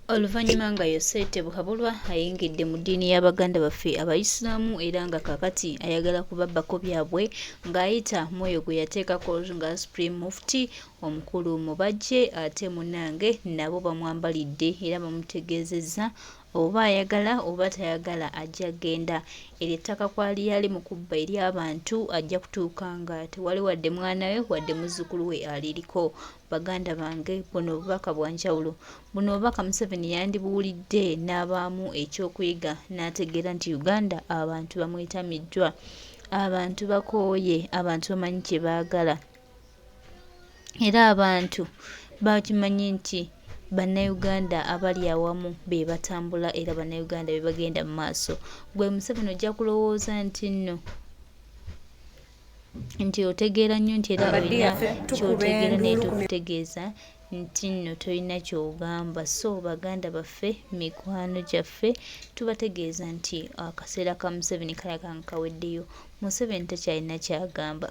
Oluvannyuma nga Yoseri Tebuhaburwa ayingidde mu ddiini ya baganda baffe Abayisiraamu era nga kaakati ayagala kubabbako byabwe ng'ayita mu oyo gwe yateekako nga Supreme Mufti omukulu Mubajje ate munnange nabo bamwambalidde era bamutegeezezza oba ayagala oba tayagala ajja genda. Eryo ettaka kwali yali mu kubba ery'abantu ajja kutuuka nga tewali wadde mwana we wadde muzzukulu we aliriko. Baganda bange buno obubaka bwa njawulo. Buno obubaka Museveni yandibuwulidde n'abaamu ekyokuyiga n'ategeera nti Uganda abantu bamwetamiddwa. Abantu bakooye, abantu bamanyi kye baagala era abantu bakimanyi nti Bannayuganda abali awamu be batambula era Bannayuganda be bagenda mu maaso. Ggwe Museveni ojja kulowooza nti nno nti otegeera nnyo nti era olina kyotegeera naye tukutegeeza nti nno tolina kyogamba. So baganda baffe, mikwano gyaffe, tubategeeza nti akaseera ka Museveni kalabika nga kaweddeyo. Museveni takyalina kyagamba.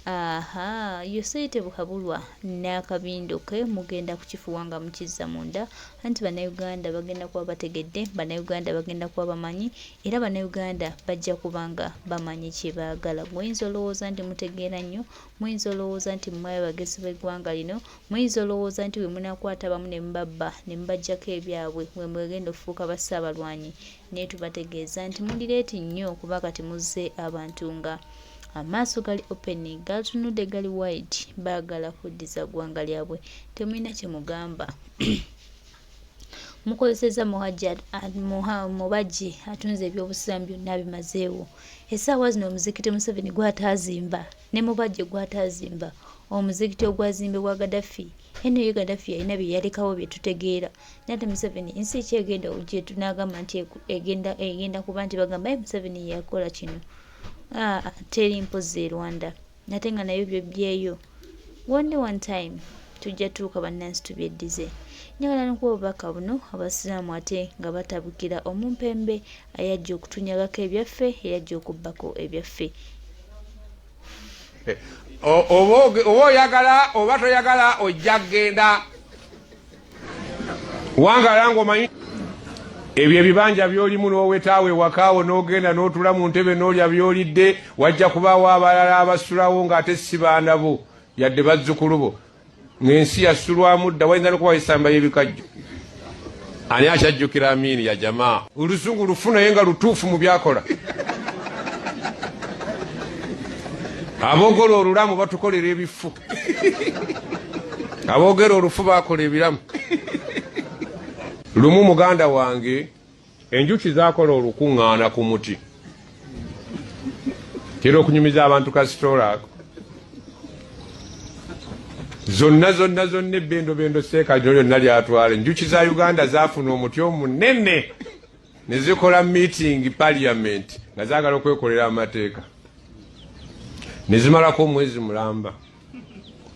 Aha, Yoseri Tebuhaburwa n'akabindo ke mugenda kukifuwa nga mukizza munda anti Bannayuganda bagenda kuba bategedde, Bannayuganda bagenda kuba bamanyi Era banauganda bajja kuba nga bamanyi kyebaagala. Muyinza olowooza nti mutegeera nnyo, muyinza olowooza nti mmwe abagezi b'eggwanga lino, muyinza olowooza nti bwemunakwata abamu nemubabba nemubajjako ebyabwe bwemugenda okufuuka ba Ssaabalwanyi naye tubategeeza nti muli leeti nnyo kuba kati muzze abantu nga amaaso gali open gatunudde gali wide baagala kuddiza ggwanga lyabwe temulina kyemugamba. Mukozesezza Mubajje atunze ebyobusiraamu byonna abimazeewo. Essaawa zino omuzikiti Museveni gw'ataazimba ne Mubajje gw'ataazimba, omuzikiti ogwazimbibwa Gaddafi, eno ye Gaddafi yalina bye yalekawo bye tutegeera naye ate Museveni nsi ki egenda gye tunaagamba nti egenda egenda kuba nti bagamba ye Museveni ye yakola kino. Ah, teri mpozzi e Rwanda ate nga nayo byobbyeyo. One day one time tujja tuuka bannansi tubyeddize. Njagala nkuwa obubaka buno abasiraamu ate nga batabukira omumpembe ayajja okutunyagako ebyaffe eyajja okubbako ebyaffe. Oba oyagala oba toyagala ojja kugenda. Wangala ng'omanyi ebyo ebibanja by'olimu n'owetaawo ewakaawo n'ogenda n'otula mu ntebe n'olya by'olidde, wajja kubaawo abalala abasulawo ng'ate si baana bo yadde bazzukulu bo, ng'ensi yasulwamu dda, wayinza n'okuba wesambayo ebikajjo. Ani akyajjukira Amiini ya jamaa? Oluzungu lufu naye nga lutuufu mu byakola. Aboogera olulamu batukolera ebifu. Aboogera olufu bakola ebiramu. Lumu muganda wange enjuki zakola olukuŋŋaana ku muti. Tera okunyumiza abantu kasitoola ako. Zonna zonna zonna ebbendobendo seeka lino lyonna lyatwala. Enjuki za Uganda zaafuna omuti omunene ne zikola meeting parliament nga zaagala okwekolera amateeka. Ne zimalako omwezi mulamba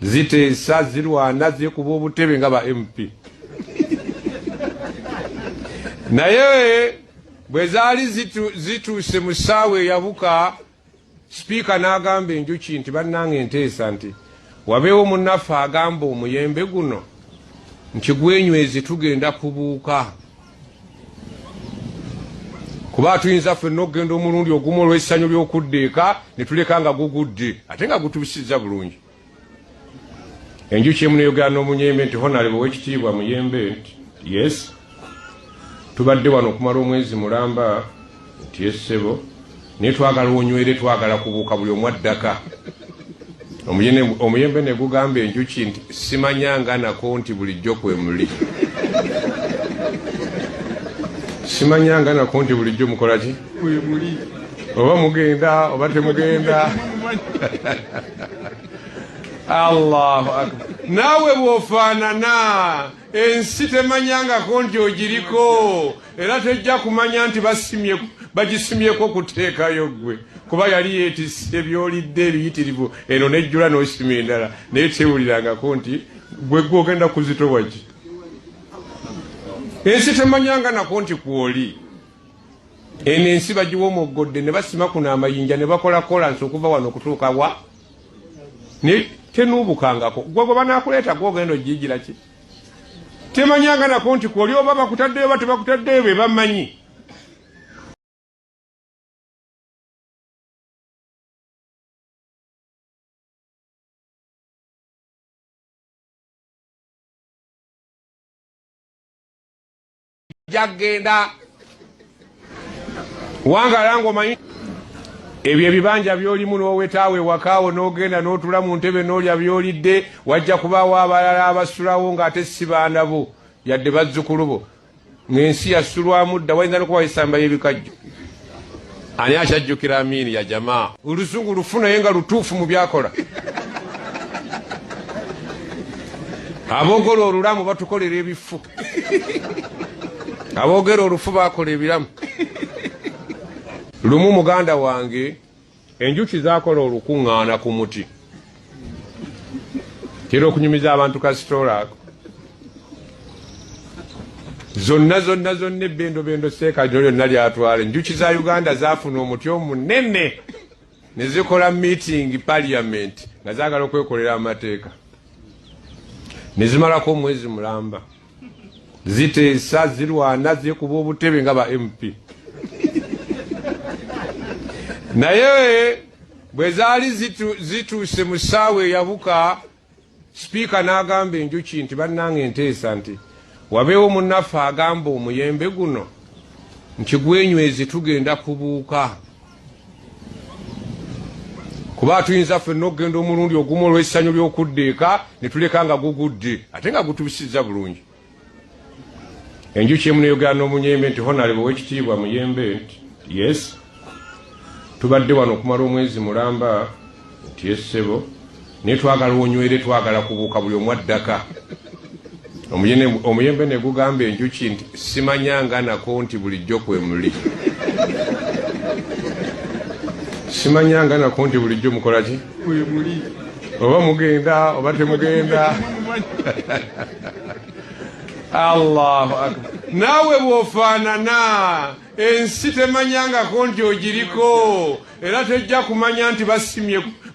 ziteesa, zirwana, zikuba obutebe nga ba MP. Naye bwe zaali zituuse mu ssaawa eyabuka, sipiika n'agamba enjuki nti bannange nteesa nti wabeewo munnaffe agamba omuyembe guno nti gwenyweze tugenda kubuuka, kuba tuyinza ffenna okugenda omulundi ogumu olw'essanyu ly'okudda eka ne tuleka nga gugudde ate nga gutubisizza bulungi. Enjuki emu neyogera n'omunyembe nti honalebo owekitiibwa muyembe nti yes, tubadde wano okumala omwezi mulamba nti yes ssebo, naye twagala onywere, twagala kubuuka buli omu addaka. Omuyembe ne gugamba enjuki nti simanyanga nako nti bulijjo kwemuli, simanyanga nako nti bulijjo mukola ki, oba mugenda oba temugenda. Allahu akbar. Naawe bw'ofaanana ensi temanyangako nti ogiriko, era tejja kumanya nti bagisimyeko kuteekayo ggwe, kuba yali yeetisse by'olidde ebiyitirivu, eno nejjula n'osima endala, naye tewulirangako nti gwe gwe ogenda kuzitowa ki. Ensi temanyanga nako nti kwoli. Eno ensi bagiwa omuggodde ne basima kuno amayinja ne bakola kolansi okuva wano okutuuka wa, ne tenuubukangako. Gwe gwe banaakuleeta gwe ogenda ogiyigira ki? Temanyanga nako nti kwoli oba bakutaddeyo oba tebakutaddeyo be bamanyi. Jagenda wangala ng'omanyi ebyo ebibanja by'olimu n'owetaawo ewakaawo n'ogenda n'otula mu ntebe n'olya by'olidde, wajja kubaawo abalala abasulawo ng'ate si baana bo yadde bazzukulu bo, ng'ensi yasulwamu dda, wayinza n'okuba wesamba y'ebikajjo. Ani akyajjukira Amiini ya jamaa? Oluzungu lufu naye nga lutuufu mu byakola. Aboogera olulamu batukolera ebifu, aboogera olufu bakola ebiramu. Lumu muganda wange enjuki zakola olukuŋŋaana ku muti, tera okunyumiza abantu kasitoola ako zonna zonna zonna ebbendobendo seeka lino lyonna lyatwala. Enjuki za Uganda zafuna omuti omunene ne zikola meeting parliament nga zaagala okwekolera amateeka, ne zimalako omwezi mulamba ziteesa, zirwana, zikuba obutebe nga ba MP. Naye bwe zaali zituuse mu ssaawa eyabuka, sipiika n'agamba enjuki nti bannange nteesa nti wabeewo munnaffe agamba omuyembe guno nti gwenywezi tugenda kubuuka, kuba tuyinza ffenna okugenda omulundi ogumu olw'essanyu ly'okudda eka ne tuleka nga gugudde ate nga gutuusizza bulungi. Enjuki emu neyogera n'omunyembe nti honalebo ow'ekitiibwa muyembe, nti yes, tubadde wano okumala omwezi mulamba, nti yes ssebo, naye twagala onywere, twagala kubuuka buli omu addaka. Omuyembe ne gugamba enjuki nti simanyanga nako nti bulijjo kwemuli, simanyanga nako nti bulijjo mukola ki, oba mugenda oba temugenda. Allahu akbar. Naawe bw'ofaanana ensi temanyangako nti ogiriko, era tejja kumanya nti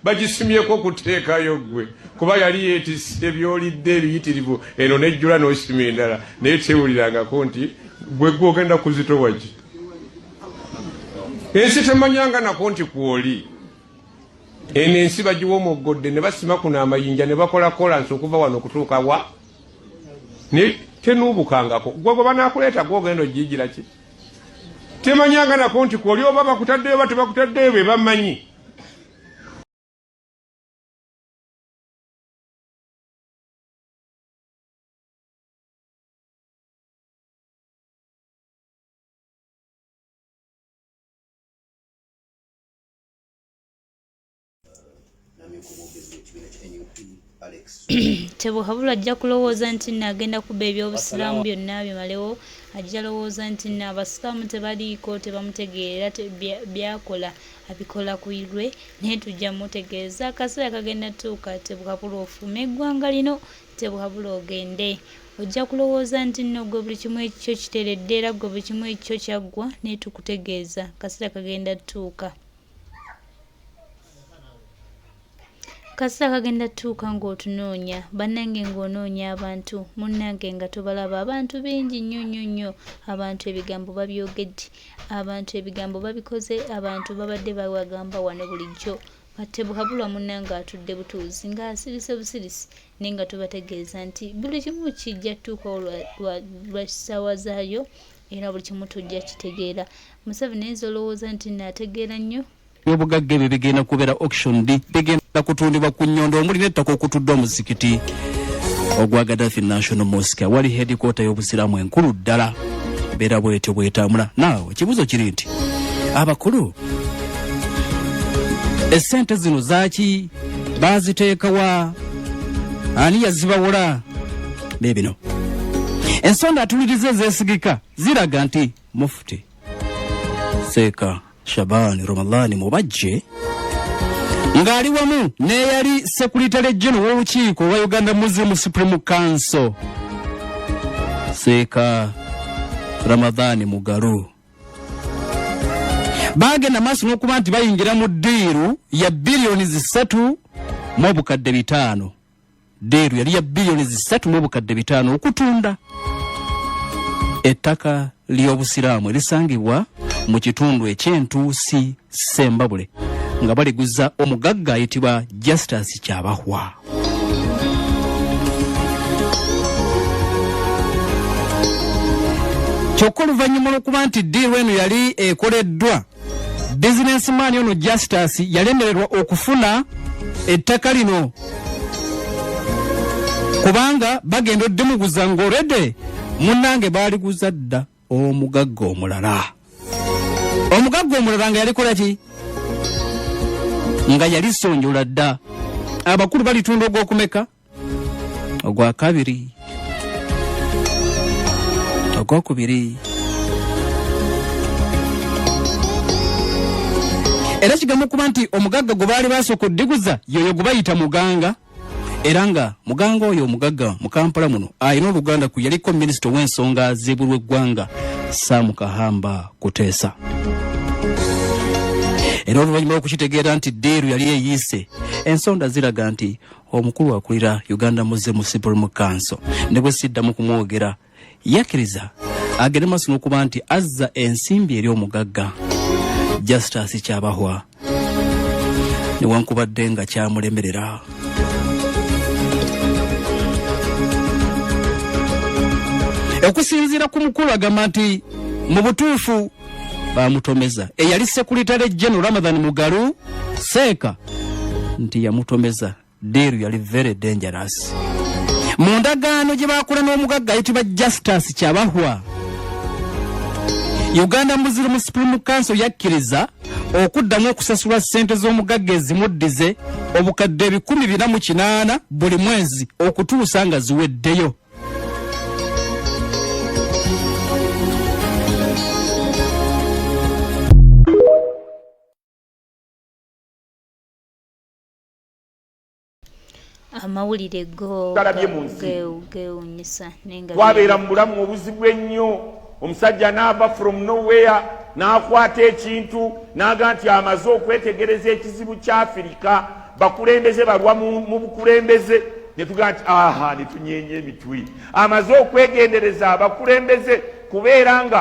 bagisimyeko kuteekayo ggwe, kuba yali yeetisse by'olidde ebiyitirivu, eno nejjula n'osima endala, naye tewulirangako nti gwe gwogenda kuzitowa ki. Ensi temanyanga nako nti kwoli. Eno ensi bagiwa omuggodde ne basima kuno amayinja ne bakola kolansi okuva wano okutuuka wa, naye tenuubukangako. Gwe gwe banaakuleeta gwogenda ogiyigira ki? Temanyanga nako nti kwoli oba bakutaddeyo oba tebakutaddeyo be bamanyi. Tebuhabula ajja kulowooza nti nno agenda kubba ebyobusiraamu byonna bimalewo. Ajja lowooza nti nno abasiraamu tebaliiko, tebamutegeera, byakola abikola ku lwe, naye tujja mutegeeza akaseera kagenda tuuka. Tebuhabula ofume eggwanga lino, Tebuhabula ogende. Ojja kulowooza nti nno gwe buli kimu ekikyo kiteredde era gwe buli kimu ekikyo kyaggwa, naye tukutegeeza akaseera kagenda tuuka. Kaseera kagenda tuuka ng'otunoonya bannange, ng'onoonya abantu munnange nga tobalaba. Abantu bingi nnyo nnyo nnyo, abantu ebigambo babyogedde, abantu ebigambo babikoze, abantu babadde babagamba wano bulijjo. Tebuhabulwa munnange atudde butuuzi ng'asirise busirisi, naye nga tubategeeza nti buli kimu kijja tutuukawo lwa ssaawa zaayo, era buli kimu tujja kitegeera. Museveni ayinza olowooza nti nno ategeera nnyo. Ebyobugagga ebyo bigenda kubeera auctioned, bigenda kutundibwa ku nnyondo omuli n'ettaka okutuddwa omuzikiti ogwa Gaddafi National Mosque awali headquarter y'Obusiraamu enkulu ddala. Mbeera bwetyo bwetambula. Naawe ekibuuzo kiri nti abakulu essente zino zaaki, baaziteekawa, ani yazibawola? Bebino ensonda atuliriza ezeesigika ziraga nti Mufti Seeka Shaban Ramadhani Mubajje ng'ali wamu n'eyali sekuritale general w'olukiiko olwa Uganda Muslim Supreme Council Seeka Ramadhani Mugalu baagenda maaso n'okuba nti bayingira mu ddiiru ya biliyoni 3 mu obukadde 500. Deeru yali ya biliyoni 3.5 okutunda ettaka ly'Obusiraamu erisangibwa mu kitundu eky'Entuusi Ssembabule nga baliguza omugagga ayitibwa Justus Kyabahwa. Kyokka oluvannyuma lw'okuba nti ddiiru eno yali ekoleddwa, bizinesimaani ono Justus yalemererwa okufuna ettaka lino kubanga bagenda oddimuguza ng'orede munnange baaliguza dda omugagga omulala. Omugagga omulala nga yalikola ki? Nga yali sonjola dda. Abakulu balitunda ogwokumeka? Ogwakabiri, ogwokubiri. Era kigamu okuba nti omugagga gwe baali basooka oddiguza yoyo gwe bayita Muganga, era nga Muganga oyo omugagga mu Kampala muno alina oluganda ku yaliko minisita ow'ensonga z'ebweru w'eggwanga Sam Kahamba Kuteesa. Era oluvannyuma lw'okukitegeera nti ddiiru yali eyiise, ensonda ziraga nti omukulu akulira Uganda Muslim Supreme Council, ne bwe siddamu kumwogera, yakkiriza agende maaso n'okuba nti azza ensimbi eri omugagga Justus Kyabahwa newankubadde nga kyamulemerera. Okusinziira ku mukulu agamba nti mu butuufu bamutomeza eyali sekulitale General Ramadhan Mugalu Seeka nti yamutomeza deal yali very dangerous. Mu ndagaano gye bakola n'omugagga ayitibwa Justus Kyabahwa, Uganda Muslim Supreme Council yakkiriza okuddamu okusasula ssente z'omugagga ezimuddize obukadde 408 buli mwezi okutuusa nga ziweddeyo. Amawulire go Galabye mu nsi. Gewunyisa naye nga Twabeera mu bulamu obuzibu ennyo, omusajja n'ava from nowhere n'akwata ekintu n'aga nti amaze okwetegereza ekizibu kya Afirika, bakulembeze balwa mu bukulembeze, ne tugaa nti aha, ne tunyeenya emitwe. Amaze okwegendereza abakulembeze kubeera nga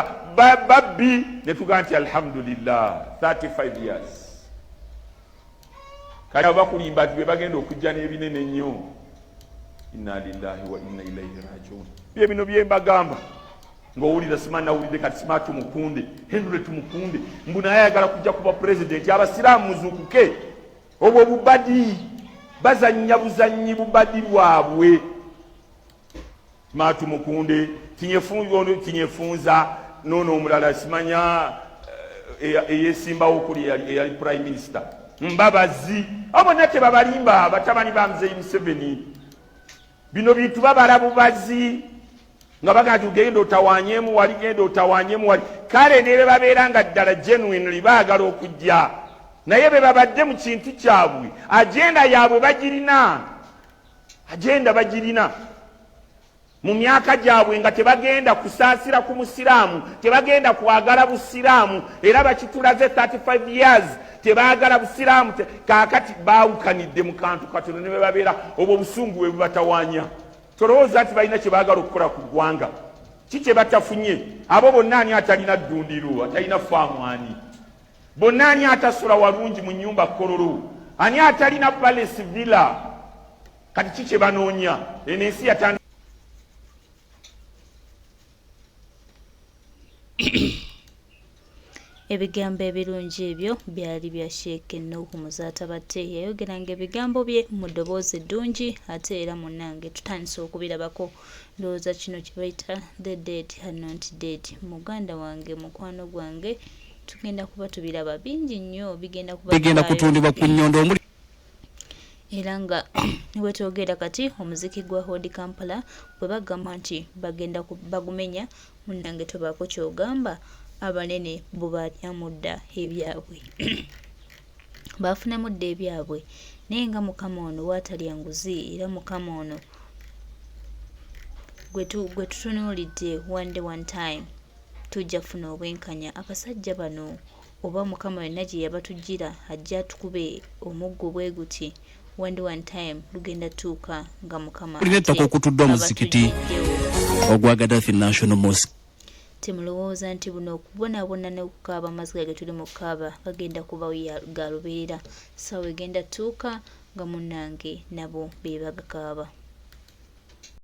babbi, ne tugaa nti alhamdulillah, 35 years. Kati abo bakulimba nti bebagenda okujja n'ebinene ennyo. Inna lillahi wa inna ilaihi rajiun. Bye bino bye mbagamba ng'owulira sima nawulidde kati sima Tumukunde, Henry Tumukunde mbu naye ayagala kujja kuba pulezidenti. Abasiraamu muzuukuke, obwo bubadi bazannya buzannyi bubadi bwabwe. Matumukunde tinyefunza nono omulala simanya eh, eyesimbawo okuli eyali prime minister Mbabazi, abo bonna tebabalimba batabani ba Mzeyi Museveni. Bino bintu babala bubazi nga bagamba nti genda otawanyemu wali, genda otawanyemu wali. Kale ne bebabeera nga ddala genuinely baagala okujja, naye bebabadde mu kintu kyabwe, agenda yaabwe bagirina, agenda bagirina mu myaka gyabwe nga tebagenda kusaasira ku musiraamu, tebagenda kwagala busiraamu, era bakitulaze 35 years tebaagala busiraamu. Kaakati baawukanidde mu kantu katono ne bebabeera obwo obusungu bwe bubatawanya. Tolowooza nti balina kye baagala okukola ku ggwanga. Ki kye batafunye? Abo bonna ani atalina ddundiro, atalina faamu? Ani bonna ani atasula walungi mu nnyumba Kololo? Ani atalina palace villa? Kati ki kye banoonya? Eno ensi yatandika Ebigambo ebirungi ebyo byali bya Sheikh Nuhu Muzaata Batte. Yayogeranga ebigambo bye mu ddoboozi eddungi ate era munnange tutandise okubirabako. Ndowooza kino kye bayita the dead are not dead. Muganda wange, mukwano gwange, tugenda kuba tubiraba bingi nnyo bigenda kuba Bigenda bivaayo. kutundibwa ku nnyondo omuli Era nga wetwogera kati omuziki gwa Hodi Kampala bwe bagamba nti bagenda bagumenya, munnange tobaako ky'ogamba, abanene bo baalyamu dda ebyabwe. Baafunamu dda ebyabwe. Naye nga Mukama ono bw'atalya nguzi era Mukama ono gwe tutunuulidde one day one time tujja kufuna obwenkanya. Abasajja bano oba Mukama yonna gye yabatujjira ajje atukube omuggo bwe guti. One day one time lugenda tuuka nga Mukama Tulina ettaka ate okutudde omuzikiti abatuggyiddewo. ogwa Gaddafi National Mosque. Temulowooza nti buno okubonaabona n'okukaaba amaziga ge tuli mu kukaaba gagenda kuba ga lubeerera. Ssaawa egenda tuuka nga munnange nabo be bagakaaba.